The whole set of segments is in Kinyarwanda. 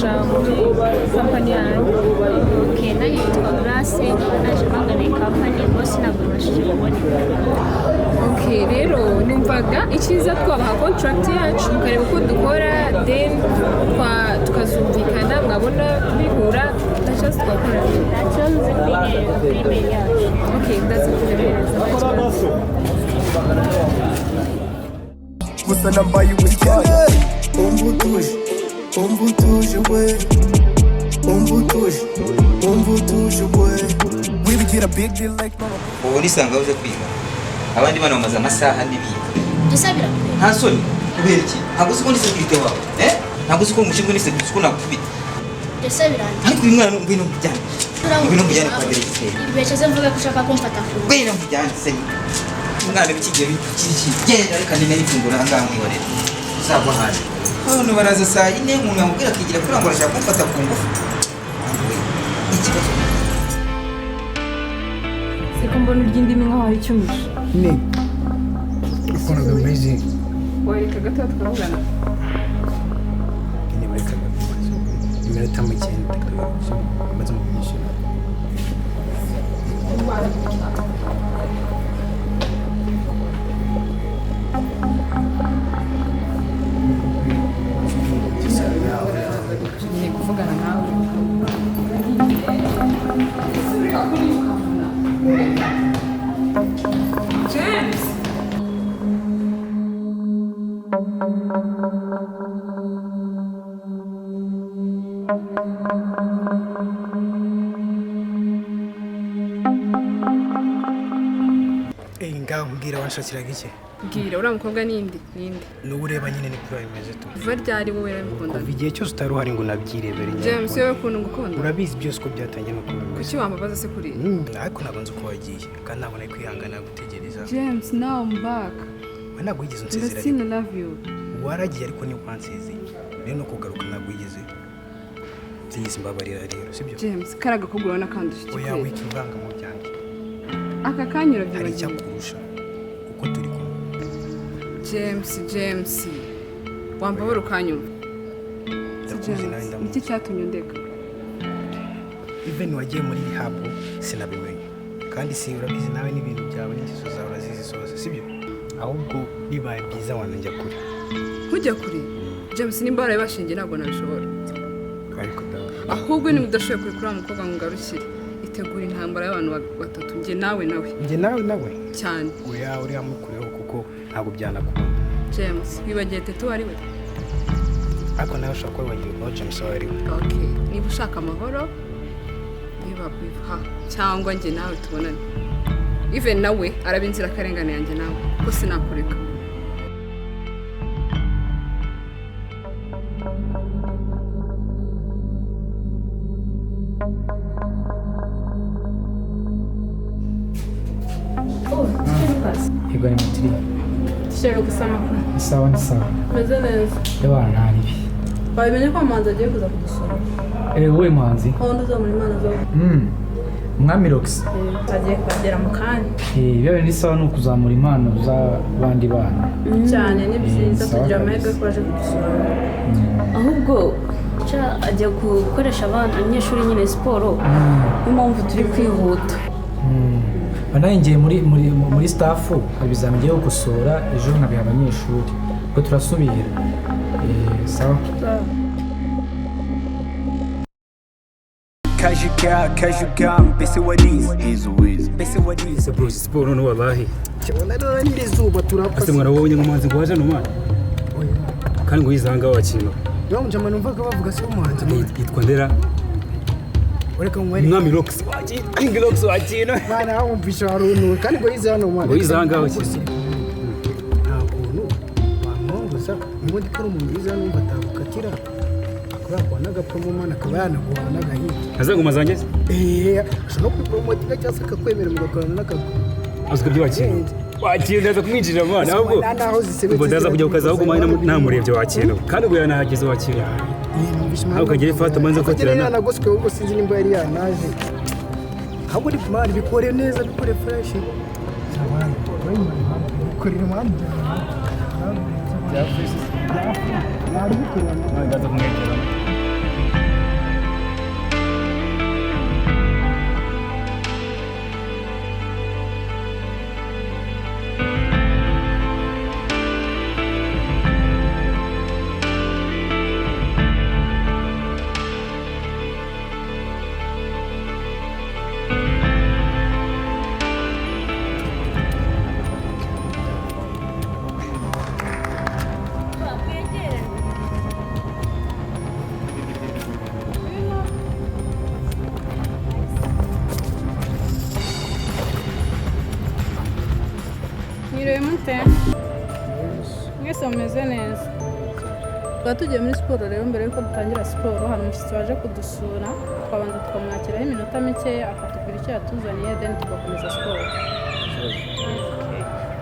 gukoresha muri kampani yanyu. Okay, nanjye nitwa Grace, nkaba naje mpagarariye kampani, boss ntabwo nabashije kuboneka. Okay, rero numvaga icyiza twabaha contract yacu mukareba uko dukora, then tukazumvikana, mwabona bihura nta kibazo twakora. Nta kibazo, uze kuri email yacu. Okay, ndaza kubihereza, nta kibazo. Gusa nambaye ubukene. Umva utuje, umva utuje we, umva utuje, umva utuje we. Wibigira big deal like mama. Ubu nisanga uze kwiga, abandi bana bamaze amasaha 4 biga. Byose birakwiye. Nta soni? Kubera iki? Ntabwo uzi ko ndi sécurité wawe, eh? Ntabwo uzi ko mushinzwe ni sécurité, ko nakubita? Byose birangiye. Ariko uyu mwana, ngwino mujyane, ngwino mujyane kwa diregiteri. Ibeshye mvuga ko ushaka kumfata ku Ngwino mujyane se. Umwana w'ikigihe iki, genda, reka nimere ifunguro aha ngaha, mwihorere uzagwa hanze. Abantu baraza saa 4, umuntu yamubwira akigira kuri ngo arashaka kumfata ku ngufu. Ikibazo. Siko mbona urya indimi nkaho hari icyo umije? Ni ukuntu bimeze. Wereka gato tukavugana. Nyine muri kaminuza iminota mike maze mu byishimo. Ngiye kuvugana nawe. James. Eh, ngaho mbwira, wanshakiraga iki? Bwira, uriya mukobwa ninde? Ninde? N'uwo ureba nyine, niko biba bimeze tu. Kuva ryari wowe urabikunda? Kuva igihe cyose utari uhari ngo unabyirebere nyine. James, wowe ukuntu ngukunda. Urabizi byose uko byatangiye n'uko bimeze. Kuki wambabaza se kuriya? Ariko ntabwo nzi uko wagiye, kandi ntabwo nari kwihangana gutegereza. James, now I'm back. We, ntabwo wigeze unsezera. Ndasina, love you. Waragiye ariko niba wansezeye rero no kugaruka ntabwo wigeze. Please, mbabarira rero, sibyo? James, kariya gakobwa urabona kandusha iki? Oya. Kweli? Wikivanga mu byanjye. Aka kanya Hari urabyibagiwe? icyakurusha uko turi kumwe. James, James, wambabara ukanyumva. Ndakuzi nawe. James, Ndamuzi. niki cyatumye undeka? Even wagiye muri rehab sinabimenye, kandi si urabizi nawe n'ibintu byawe n'ingeso zawe urazizi zose, sibyo? Ahubwo bibaye byiza wanajya kure. Ntujya kure, James, nimba warabibashingiye ntabwo nabishobora. Ariko dawe. Ahubwo niba udashoboye kure kuri wa mukobwa ngo ungarukire, itegura intambara y'abantu batatu, njye nawe nawe. Njye nawe nawe? Cyane. Oya, uriya mukureho kuko ntabwo byanakunda. James, wibagiye Tete uwo ari we? Ariko nawe ushobora kuba wibagiwe aho James aba ari we. Okay, niba ushaka amahoro, niba biha cyangwa njye nawe tubonane, even nawe araba inzirakarengane yanjye nawe, kuko sinakureka. Yego, ni mutiri. Dushobora gusa amakuru? Ni sawa, ni sawa. Meze neza. Yewe, nta ribi. Wabimenye ko umuhanzi agiye kuza kudusura? Eh, wowe muhanzi? Aho uzamura impano zo. Umwami Rox. Agiye kuhagera mu kanya. Eh, biba ni sawa, ni ukuzamura impano z'abandi bana. Cyane, ni byiza. Sawa. Tugira amahirwe Kabisa. ko baje kudusura. Ahubwo ca agiye gukoresha abana, abanyeshuri nyine siporo, niyo mpamvu turi kwihuta. Nawe ngiye muri staff, hari ibizami ngiye gukosora ejo nkabiha abanyeshuri, ubwo turasubira. Eh, sawa. Kajuga, kajuga, mbese warize? Mbese warize? Bro, siporo no wallahi. Kibona rero n'iri zuba turapfa. Ase mwana, wabonye nk'umuhanzi ngo waje no mwana? Kandi ngo yizanga wakino. Niba mujama numvaga bavuga si umuhanzi? Yitwa Ndera. Ureka nkwereke. Umwami Rox. King Rox wakino. Mwana, wumvisha hari umuntu kandi ngo yize hano, mwana. Ngo yize aha ngaha wakino. Nta kuntu wamwongoza n'ubundi ko ari umuntu yize hano, wumva atagukatira, akaba yaguha n'agapromo, mwana, akaba yanaguha n'agahita. Azangoma zanjye? Eee, ashobora no kupromotinga cyangwa se akakwemera mugakorana n'akago. Azwi ibyo wakino. Wakino ndaza kumwinjirira mwana ahubwo. Nta naho zisebetse. Ubwo ndaza kujya ku kazi ahubwo mwana namurebye wakino. Kandi ubwo yanahageze wakino. Aho kagira ifata manza Kugira kotirana. yanagoswe ahubwo, sinzi nimba yari yanaje. Ahubwo ni mani, bikore neza, bikore fresh. Bikorere mani. Bya fresh. Bya fresh. Ndaza kumwegera. Mwiriwe mute? Mwese mumeze neza? Twaba tugiye muri siporo. Rero mbere yuko dutangira siporo, hari umushyitsi waje kudusura. Twabanza tukamwakiraho iminota mikeya, akatubwira icyo yatuzaniye, then tugakomeza siporo.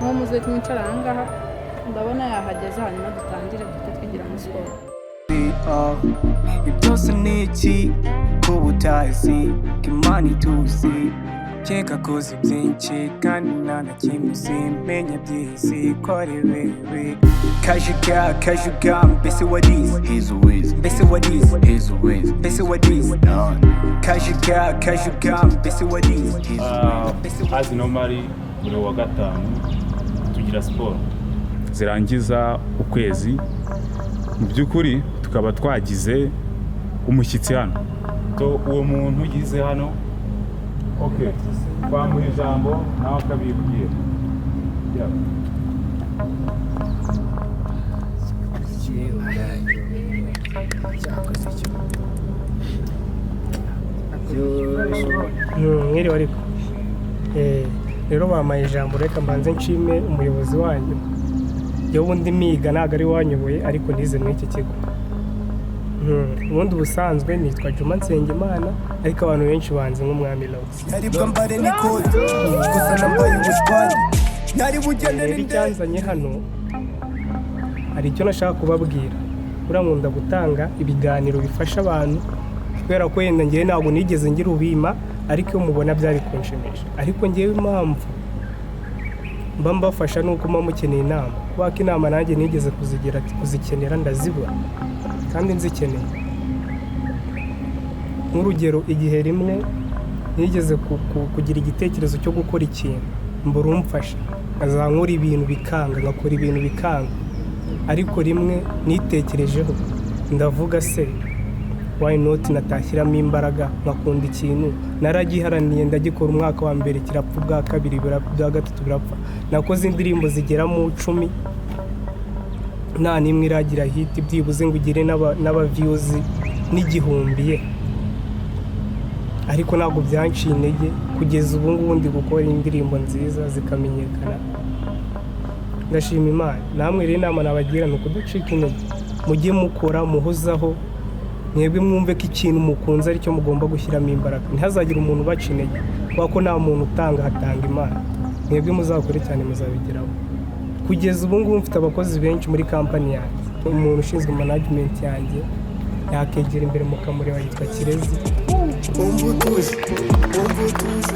Nko muze mwicara aha ngaha, ndabona yahageze, hanyuma dutangire duhite twigira muri siporo. Byose ni iki ko utazi ko Imana ituzi? Keka koze byinshi kandi nta na kimwe simenya by'isi ko ari wewe. Kajuga, kajuga, mbese warize? Mbese warize? Mbese warize? Kajuga, kajuga, mbese warize? As normally, buri wa gatanu tugira siporo zirangiza ukwezi. Mu by'ukuri tukaba twagize umushyitsi hano. So uwo muntu yize hano, okay, twamuha ijambo nawe akabibwira. Yeah. Mwiriwe ariko. Rero bampaye ijambo, reka mbanze nshime umuyobozi wanyu. Yewe, ubundi miga ntabwo ari wanyoboye, ariko nize muri iki kigo. Ubundi ubusanzwe nitwa Juma Nsengimana, ariko abantu benshi banzi nk'Umwami Lawsi. Ntaribwa mbare n'ikoti, gusa nambaye ubushwanyi, ntari bugendere. Rero icyanzanye hano, hari icyo nashaka kubabwira. Buriya nkunda gutanga ibiganiro bifasha abantu, kubera ko wenda ngewe ntabwo nigeze ngira ubima, ariko iyo mubona byari kunshimisha. Ariko ngewe impamvu mba mbafasha ni uko mba mukeneye inama, kubera ko inama nanjye nigeze kuzigira, kuzikenera ndazibura kandi nzikeneye. Nk'urugero, igihe rimwe nigeze kugira igitekerezo cyo gukora ikintu, mbura umfasha, nkazamura ibintu bikanga, ngakora ibintu bikanga. Ariko rimwe nitekerejeho, ndavuga: "Se why not natashyiramo imbaraga nkakunda ikintu?" Naragiharaniye, ndagikora. Umwaka wa mbere kirapfa, ubwa kabiri birapfa, ubwa gatatu birapfa. Nakoze indirimbo zigera mu 10, nta n'imwe iragira hit byibuze ngo ugire n'aba views n'igihumbi ye. Ariko ntabwo byanciye intege. Kugeza ubu ngubu ndi gukora indirimbo nziza zikamenyekana, ndashima Imana. Namwe rero inama nabagira ni ukuducika intege, mujye mukora muhozaho. Mwebwe mwumve ko ikintu mukunze aricyo mugomba gushyiramo imbaraga, ntihazagire umuntu ubaca intege, kubera ko nta muntu utanga, hatanga Imana. Mwebwe muzakore cyane, muzabigeraho. Kugeza ubu ngubu mfite abakozi benshi muri kampani yanjye. Umuntu ushinzwe management yanjye yakegera imbere mukamureba, yitwa Kirezi. Wumva utuje, wumva utuje.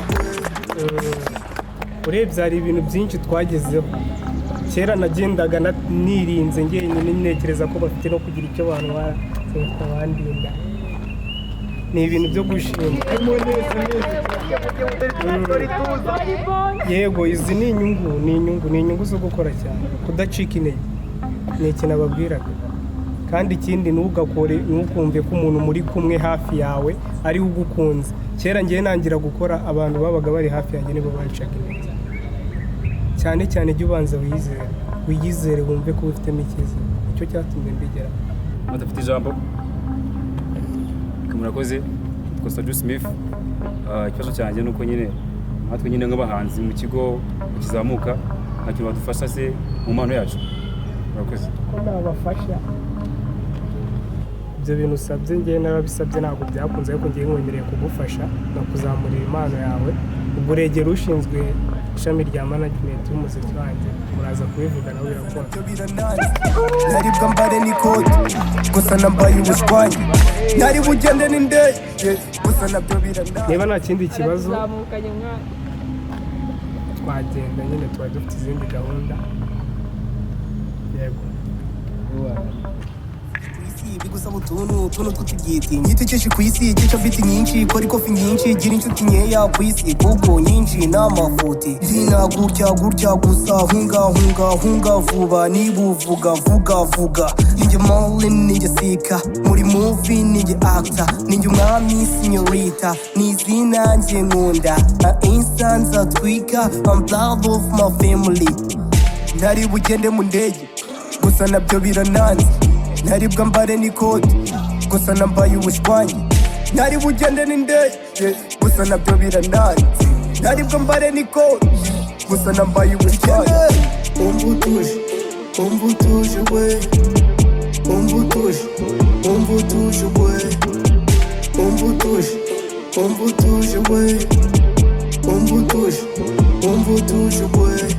Urebye hari ibintu byinshi twagezeho. Kera nagendaga nirinze njyenyine, ntekereza ko bafite no kugira icyo bantwara, bafite abandinda. Ni ibintu byo gushima. Yego, izi ni inyungu, ni inyungu, ni inyungu zo gukora cyane, kudacika intege. Ni ikintu ababwiraga. Kandi ikindi, ntugakore, ntukumve ko umuntu muri kumwe hafi yawe ariwe ugukunze. Kera ngiye nangira gukora, abantu babaga bari hafi yanjye nibo bancaga intege cyane cyane. Jya ubanza wiyizere, wiyizere, wumve ko wifitemo icyizere. Icyo cyatumye mbigeraho. Badafite ijambo. Murakoze. Twa Saju Smith. Ikibazo cyanjye ni uko nyine natwe nyine nk'abahanzi mu kigo kizamuka, nta kintu badufasha se mu mpano yacu? Murakoze. Ko nabafasha, ibyo bintu usabye ngewe narabisabye, ntabwo byakunze, ariko ngewe nkwemereye kugufasha nkakuzamurira impano yawe. Ubwo uregera ushinzwe ishami rya management y'umuziki wanjye, muraza kubivuga, nawe birakora. Ntaribwa mbare n'ikoti, gusa nambaye ubushwanyi, ntari bugende n'indege, gusa nabyo birananze. Niba nta kindi kibazo, Arazamukanye mwana. twagenda nyine, tuba dufite izindi gahunda. Yego. Bigusaba utuntu utuntu tw'utugiti nyitekeshe ku isi, gica biti nyinshi, kora ikofi nyinshi, gira inshuti nkeya ku isi kuko nyinshi n'amafuti. Zina gutya gutya gusa, hunga hunga hunga vuba, niba uvuga vuga vuga. Ninjye Molin, ninjye Sika muri movie, ninjye actor, ninjye umwami señorita, ni izina njye nkunda na insanza twika. I'm proud of my family. Ntari bugende mu ndege, gusa nabyo birananze. Ntaribwa mbare n'ikoti, gusa nambaye ubushwanyi, ntari bugende n'indege, gusa nabyo birananze. Ntaribwa mbare n'ikoti. Gusa nambaye ubutwaya. Umva utuje, umva utuje we. Umva utuje, umva utuje we. Umva utuje, umva utuje we. Umva utuje, umva utuje we.